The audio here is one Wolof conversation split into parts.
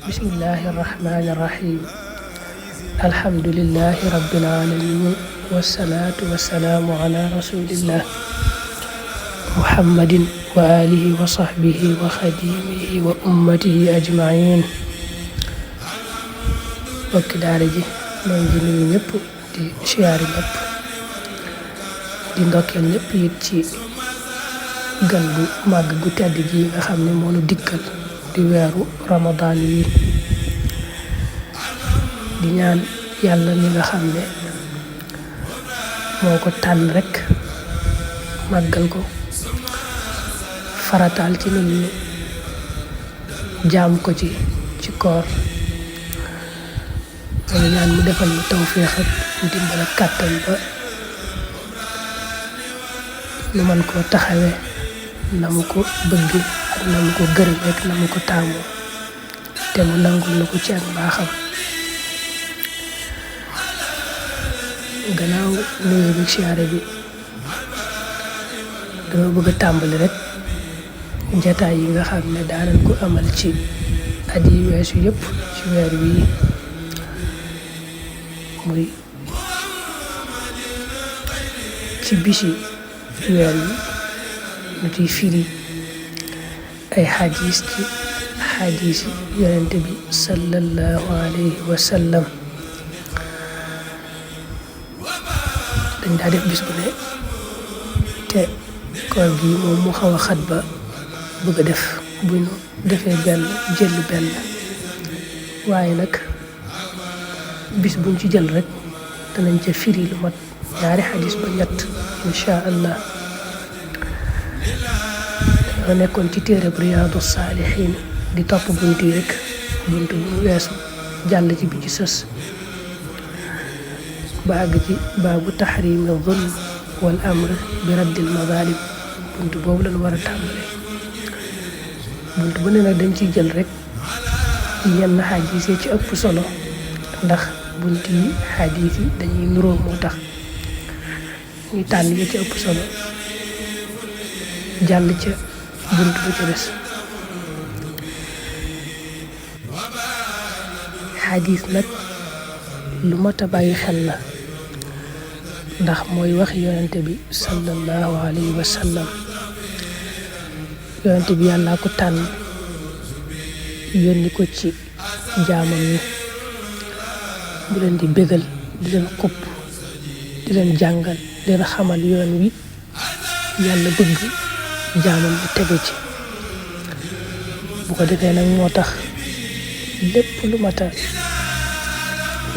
bismillahi irrahmani irrahim alhamdulillahi rabbil alamin wassalatu wassalaamu ala rasulillah muhammadin wa alihi wa sahbihi wa xadimihi wa ummatihi ajmain. bokki daara ji ñoo ngi nuyu ñëpp di siyaari ñëpp di ndokkeel ñëpp it ci gan gu màgg gu tedd gi nga xam ne moo nu dikkal di weeru ramadan yi di ñaan yàlla mi nga xam ne moo ko tànn rek màggal ko farataal ci nun ñu jaam ko ci koor moo ñaan mu defal ñu tawfeex ak ndimbal ak kàttan ba nu man koo taxawee na mu ko bëgg ak na mu ko gërëm rek na mu ko taamoo te mu nangul na ko ci ak mbaaxam. gannaaw nuyoo bi siyaare bi dama bëgg a tàmbali rek jataay yi nga xam ne daanañ ko amal ci at yi weesu yëpp ci weer wii muy ci bisi weer wi ñu ciy firi ay xadis ci xadis yi yonente bi sallallahu alayhi wa sallam. dañ daa def bis bu ne te koor gi moom mu xaw a xat ba bëgg a def bu ñu defee benn jël benn waaye nag bis buñ ci jël rek danañ ca firi lu mat ñaari xadis ba ñett insha allah. dañoo nekkoon ci téere bu Riyaadu Saalihiin di topp bunt yi rek bunt bu mu weesu jàll ci bi ci sës ba àgg ci baabu taxrimi zulm wal amr bi raddil mazalim. bunt boobu lañ war a tàmbale. bunt bu ne nag dañ ciy jël rek yenn xadis yi ci ëpp solo ndax bunt yi xadis yi dañuy nuroo moo tax ñuy tànn yi ci ëpp solo jàll ca bunt bu ci des. xadis nag lu mat a bàyyi xel la ndax mooy wax yonente bi sallallahu alayhi wa sallam. yonente bi yàllaa ko tànn yónni ko ci jaamam ñi bu leen di bégal di leen xupp di leen jàngal di leen xamal yoon wi yàlla bëgg jaamam bi tege ci. bu ko defee nag moo tax lépp lu mat a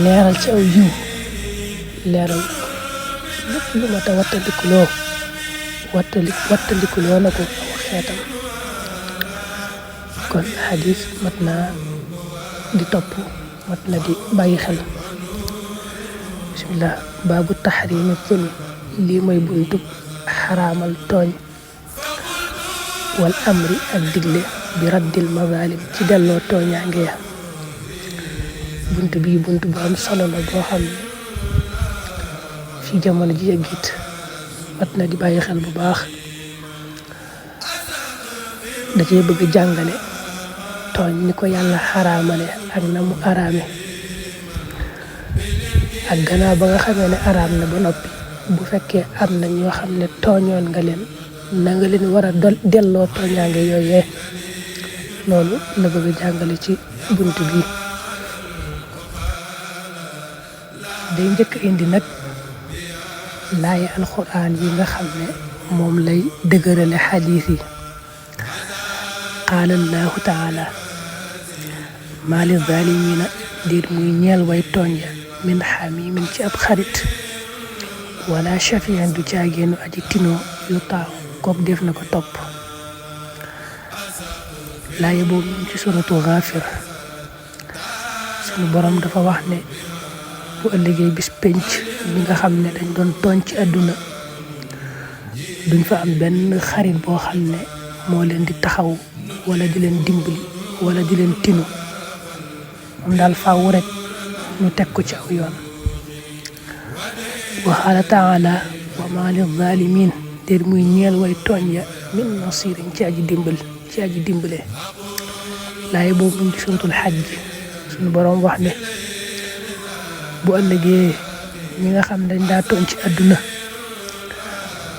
leeral ci aw yiw leeral lépp lu mat a wattandikuloo na ko aw xeetam. kon xadis mat naa di topp mat na di bàyyi xel. bismillah baabu taxrimi zulm lii mooy buntu xaraamal tooñ wal amri ak digle bi raddil mazalim ci delloo tooñaange ya. bunt bii bunt bu am solo la boo xam ne fi jamono ji yëggit mat na di bàyyi xel bu baax. da cee bëgg jàngale tooñ ni ko yàlla xaraamale ak na mu araame ak gannaaw ba nga xamee ne araam na ba noppi bu fekkee am na ñoo xam ne tooñoon nga leen na nga leen war a delloo tooñaange yooyee. loolu la bëgg jàngale ci bunt bi. day njëkk indi nag laaye alxuraan yi nga xam ne moom lay dëgërale xadiis yi. qaala allahu taala maa li zaalimiina déet muy ñeel way tooñ ya min xamimin ci ab xarit wala shafiyan du caageenu aji tinoo yu taaw kook def na ko topp. laaye boobu ñu ci suratu Gaafir sunu borom dafa wax ne bu ëllëgee bis penc bi nga xam ne dañ doon tooñ ci àdduna duñ fa am benn xarit boo xam ne moo leen di taxaw wala di leen dimbali wala di leen tinu. moom daal faaw rek ñu teg ko ci aw yoon. wa qaala taala wa maa li zaalimiin déet muy ñeel way tooñ ya min nasirin ci aji dimbale laay boobu ñu ci suratul Hajj suñu borom wax ne bu ëllëgee ñi nga xam dañ daa tooñ ci àdduna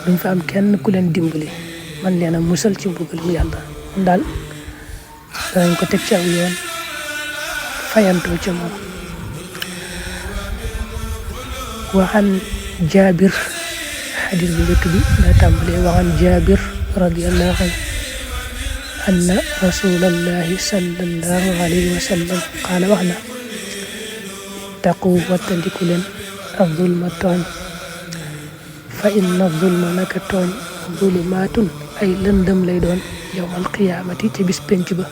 duñ fa am kenn ku leen dimbali man leen a musal ci mbugalum yàlla daal danañ ko teg ci aw yoon fayantoo ca moom waxan Jaabir xadis bu njëkk bi daa tàmbalee waxan Jaabir radiyallahu anhu anna rasulallahi sallallahu alayhi wa sallam qaala wax na taqu wattandiku leen ak zulma tooñ fa inna zulma naka tooñ zulumaatun ay lëndëm lay doon yawmal qiyaamati ci bis penc ba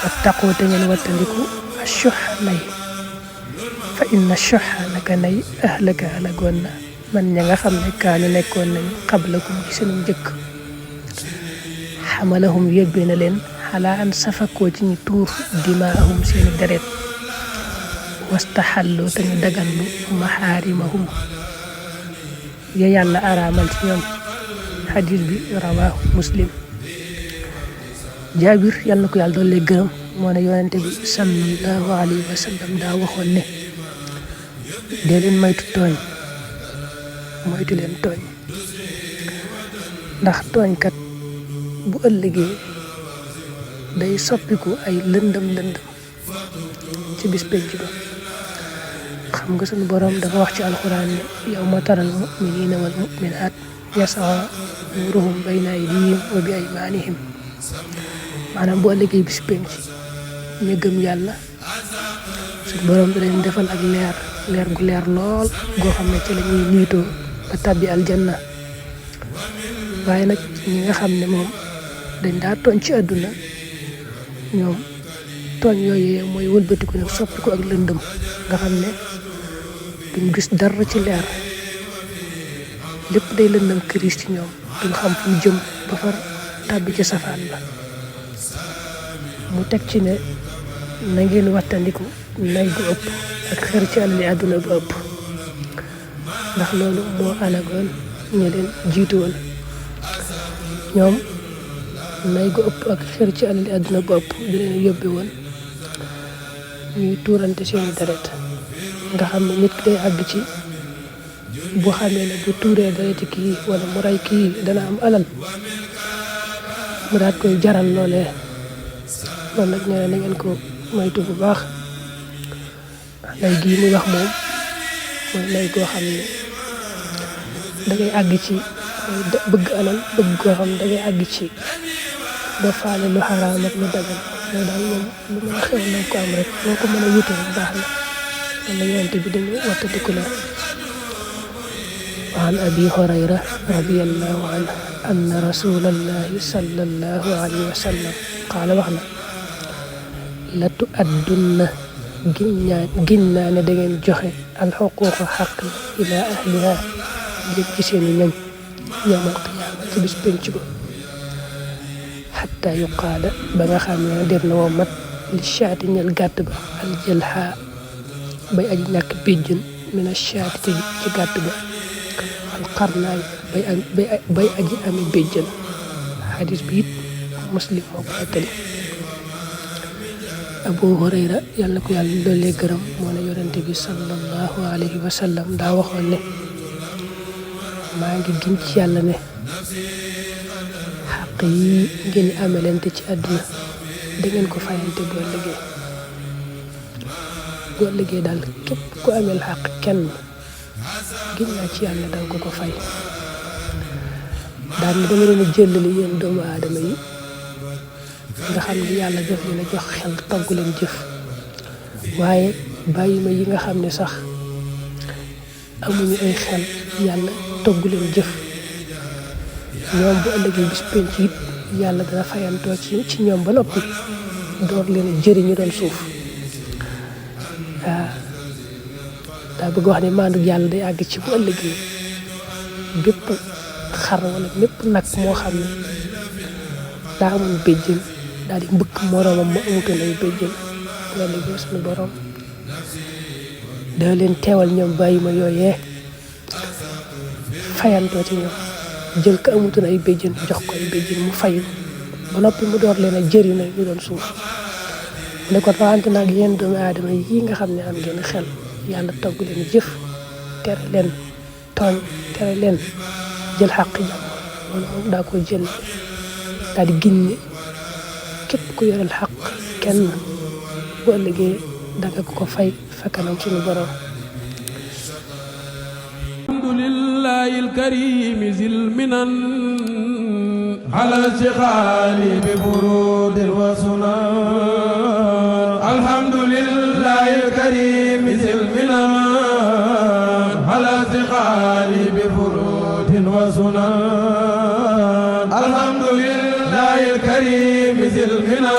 wattaqu te ngeen wattandiku ashuhha nay fa inna shuhha naka nay ahlaka alagoon na man ña nga xam ne kaanu nekkoon nañu qablakum ci seen njëkk xamalahum yóbbee na leen xalaa an safakoo ci ñu tuur dimaahum seeni deret wastaxalloo te ñu daganlu maxaarimahum ya yàlla araamal ci ñoom xadis bi rawaahu muslim Jaabir yàlla na ko yàlla doole gërëm moo ne yonente bi sallallahu alayhi wa sallam daa waxoon ne dee leen moytu leen tooñ ndax tooñkat bu ëllëgee day soppiku ay lëndëm ci bis penc ba xam nga sunu borom dafa wax ci alxuraan ne yawma taral mu'miniina wal mu'minaat yas'aa nuuruhum bayna aydihim wa bi aymaanihim maanaam bu ëllëgee bis penc ñu gëm yàlla sunu borom da leen defal ak leer gu leer lool goo xam ne ci la ñuy niitoo ba tàbbi aljanna waaye nag ñi nga xam ne moom dañ daa tooñ ci àdduna ñoom tooñ yooyu mooy wëlbatiku nag soppi ko ak lëndëm nga xam ne duñ gis dara ci leer lépp day lëndëm këriis ci ñoom duñ xam fu ñu jëm ba far tàbbi ci safaan ba mu teg ci ne na ngeen wattandiku nay gu ëpp ak xër ci alali àdduna bu ëpp ndax loolu moo alagoon ñu leen jiitu woon ñoom nay gu ëpp ak xër ci alali àdduna bu ëpp di leen yóbbe woon ñuy tuurante seeni deret nga xam ne nit ki day àgg ci bu xamee ne bu tuuree dereti kii wala mu rey kii dana am alal mu daat koy jaral loolee loolu nag nee na ngeen ko moytu bu baax lay gii muy wax moom mooy lay goo xam ne dangay àgg ci bëgg alal bëgg goo xam ne dangay àgg ci ba faale lu xaraam ak lu dagan loolu daal moom lu mën a xew na ko am rek loo ko mën a wute rek baax na wala yonente bi dañu wattandiku la an abi hurayra radiyallahu anhu anna rasulallahi sallallahu alayhi wa sallam qaala wax na la tu addunna giñ naa ne da ngeen joxe alxuquuqa xaq ila ahliha jëm ci seeni ñoñ yawmal qiyaama ci bis penc ba xatta yuqaala ba nga xam ne def na woo mat li shaati ñel gàtt ba al jalha bay aji ñàkk béjjën mina shaati ci gàtt ba al qarnaay bay aji ami béjjën xadis bi it muslim moo ko nettali abu hurayra yàlla ko yàlla loolee gërëm moo ne yonente bi sallallahu alayhi wa sallam daa waxoon ne maa ngi giñ ci yàlla ne xaq yi ngeen amelante ci àdduna da ngeen ko fayante boo liggéey daal képp ku amel xaq kenn giñ naa ci yàlla danga ko fay daal ne dama leen a jëllali yéen doomu aadama yi nga xam ne yàlla def leen a jox xel togg leen jëf waaye bàyyi ma yi nga xam ne sax amuñu ay xel yàlla togg leen jëf ñoom bu ëllëgee bis penc it yàlla dana fayantoo ci ñoom ba noppi door leen jëriñu doon suuf daa bëgg wax ne maandu yàlla day àgg ci bu ëllëgee bépp xar wala bépp nag moo xam ne daa amoon béjjën daal di mbëkk moroomam mu amutoon ay béjjën bu ëllëgee suñu borom da leen teewal ñoom bàyyi ma yooyee fayantoo ci ñoom jël ko amutoon ay béjjën jox ko ay béjjën mu fayu ba noppi mu door leen a jëri na ñu doon suuf ne ko rawante nag yéen doomu aadama yi nga xam ne am ngeen xel yàlla togg leen jëf tere leen tooñ tere leen jël xàq jàmm loolu moom daa ko jël daa di giñ ne képp ku yoreel xaq kenn bu ëllëgee danga ko fay fa kanam suñu borom alhamdulillahi alkarim zil minan ala shikhali bi furudin wa sunan alhamdulillahi alkarim zil minan ala shikhali bi furudin wa sunan alhamdulillahi الكريم ذي الغنى